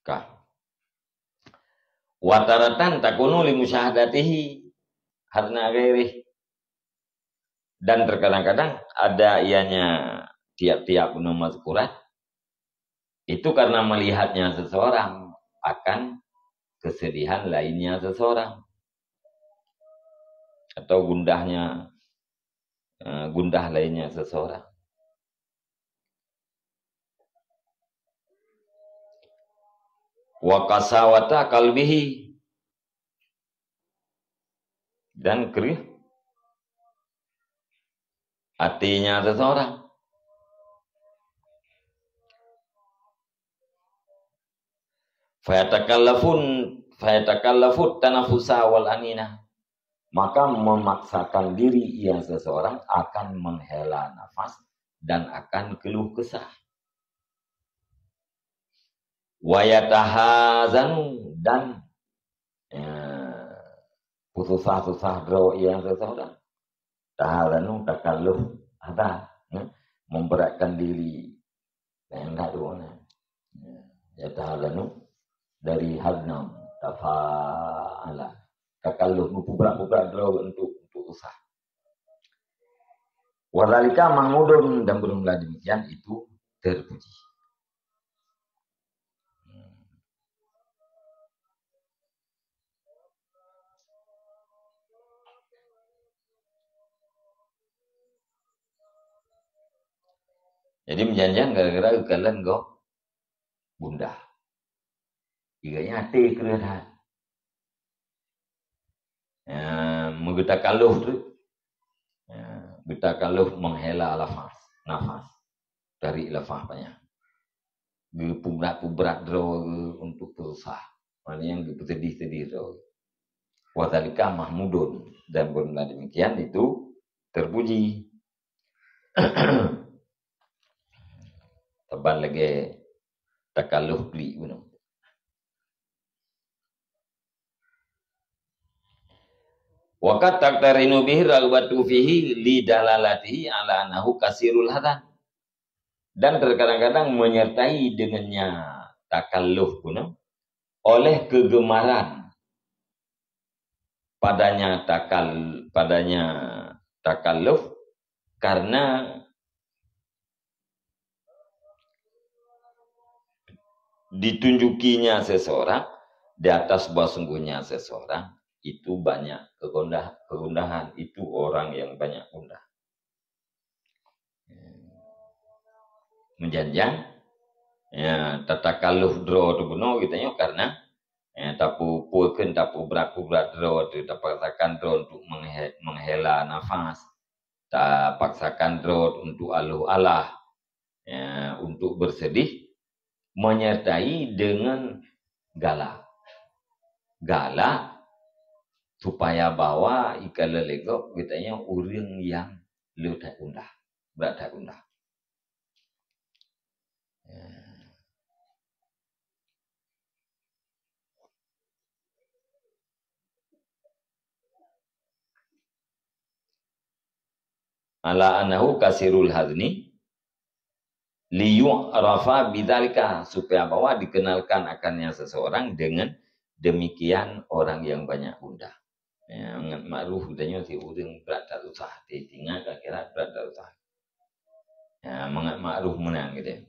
Ka. Wa taratan takunu li musyahadatihi hadna ghairih. Dan terkadang-kadang ada ianya tiap-tiap mazkurat itu karena melihatnya seseorang akan kesedihan lainnya seseorang atau gundahnya, eh, gundah lainnya seseorang. Wa qasawata qalbihi, dan keureuh aténya seseorang. Fayatakallafun, fayatakallafut tanafusa wal anina. Maka memaksakan diri ia seseorang akan menghela nafas dan akan keluh kesah. Wayatahazanu, dan, ya, susah-susah droe ia seseorang. Tahazanu takalluf, ada, ya, memberatkan diri. Nah, yang dah dua ni. Ya, tahazanu dari hazna, tafa'ala. Takalluf, mempeberat-berat droe untuk, untuk susah. Wadzalika mahmudun, dan bermula demikian itu terpuji. Jadi meujan-jan gara-gara geukalon gob gundah. Iga nyan até kreueh that. Ya, meugeutakalôh tu. Ya, geutakalôh menghela lafaz, nafas. Tarik lafaz panjang. Geupubrat-pubrat droe geuh untuk peusah. Maknanya geupeusedih-sedih droe. Wa dzalika mahmudun. Dan bermula demikian itu terpuji. Saban lagèe takalôh klik bunoe. Wa qad taqtarinu bihi raghbatu fihi li dalalatihi ala annahu kasirul hadan. Dan terkadang-kadang menyertai dengannya takalôh bunoe oleh kegemaran padanya takal-, padanya takalôh karena ditunjukinya seseorang, di atas bahwa sungguhnya seseorang itu banyak kegundah-, kegundahan, itu orang yang banyak gundah. Meujan-jan, ya, tatakaloh droe teuh bunoe geutanyoe karena, ya, tapeupukeun, tapeubrat-peubrat droe teuh, tapaksakan droe untuk menghe-, menghela nafas, tapaksakan droe untuk aloh alah, ya, untuk bersedih, menyertai dengan galak. Galak supaya bahwa ikalon lé gob geutanyoe ureueng nyang le that gundah, brat that gundah. Ya. Ala annahu kasirul hazni liyu'rafa bidzalika, supaya bahwa dikenalkan akannya seseorang dengan demikian orang yang banyak gundah. Ya, mangat makruh geutanyoe si ureueng brat that susah, teuingat akhirat brat that susah. Ya, mangat makruh meunan gitu.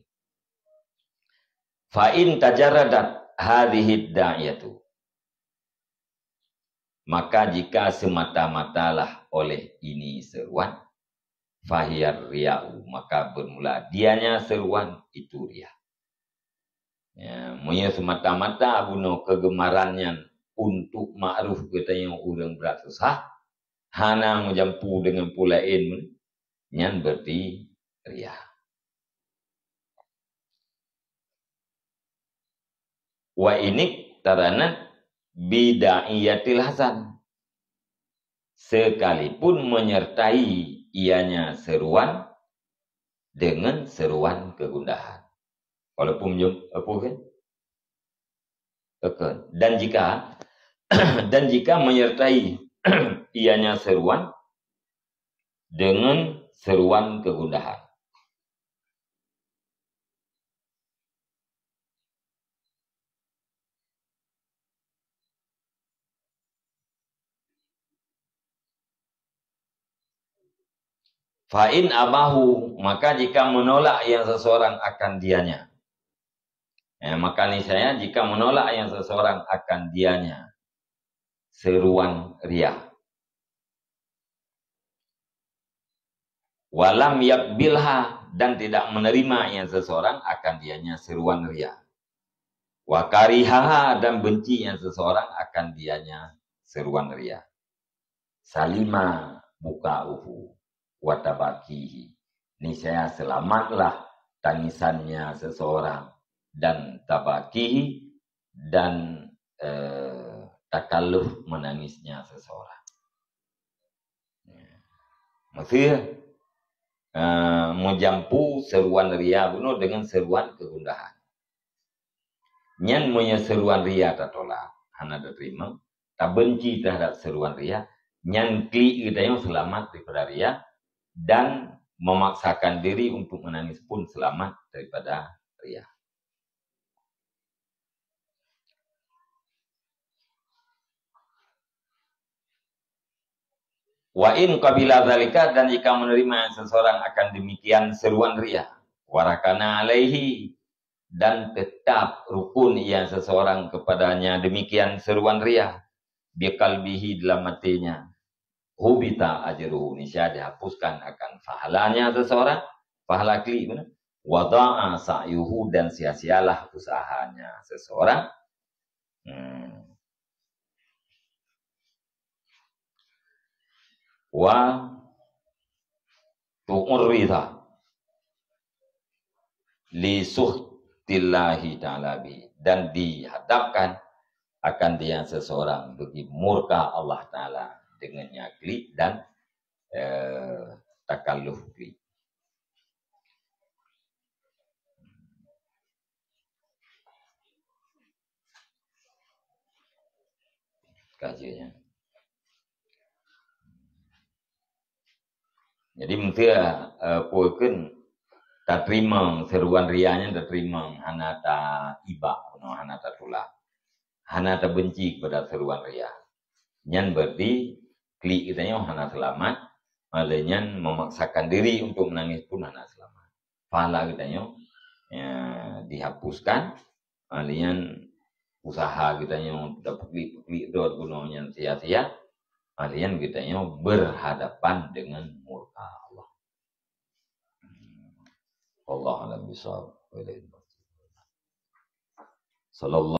Fa in tajarradat hadhihi da'iyatu, maka jika semata-matalah oleh ini seruan, fahiyar riya'u, maka bermula dianya seruan itu riya. Ya, meunyoe semata-mata bunoe kegemaran nyan untuk makruh geutanyoe ureueng brat susah, hana meujampu deungon peue laén, nyan berarti riya. Wa inik taranat bida'iyatil hasan, sekalipun menyertai ianya seruan dengan seruan kegundahan. Walaupun menyem-, apa kan? Oke. Dan jika, dan jika menyertai ianya seruan dengan seruan kegundahan. Fa in abahu, maka jika menolak yang seseorang akan dianya. Eh, maka niscaya jika menolak yang seseorang akan dianya seruan riya. Walam yakbilha, dan tidak menerima yang seseorang akan dianya seruan riya. Wa karihaha, dan benci yang seseorang akan dianya seruan riya. Salima buka'uhu wa tabakihi. Niscaya selamatlah tangisannya seseorang dan tabakihi dan, eh, takalluh menangisnya seseorang. Maksudnya, eh, meujampu seruan riya bunoe dengan seruan kegundahan. Nyan meunyoe seruan riya tatolak, hana tateurimong, tabenci terhadap seruan riya, nyan klik geutanyoe seulamat daripada riya dan memaksakan diri untuk menangis pun seulamat daripada riya. Wa in qabila dzalika, dan jika menerima seseorang akan demikian seruan riya, wa rakana alaihi, dan tetap rukun ia seseorang kepadanya demikian seruan riya, biqalbihi, dalam hatinya, hubita ajruhu, niscaya dihapuskan akan pahalanya seseorang, pahala klik mana? Wa dha'a sa'yuhu, dan sia-sialah usahanya seseorang. Hmm. Wa tu'rida li sukhtillahi ta'ala bi, dan dihadapkan akan dia seseorang bagi murka Allah Ta'ala dengan nyaklik dan, eh, takalluf klik. Kajiannya. Jadi, meuseu, eh, peue kheun tateurimong seuruan ria nyan, tateurimong hana ta-iba, hana tatulak, hana tabenci kepada seuruan ria. Nyan berarti klik geutanyoe hana seulamat, oleh nyan memaksakan diri untuk menangis pun hana seulamat. Pahala geutanyoe, ya, dihapuskan, ah, lheuh nyan usaha geutanyoe tapeukelik-pekelik rot bunoe nyan sia-sia, ah, lheuh nyan geutanyoe berhadapan dengan murka Allah. Wallahu a'lam bishawab. Sallallahu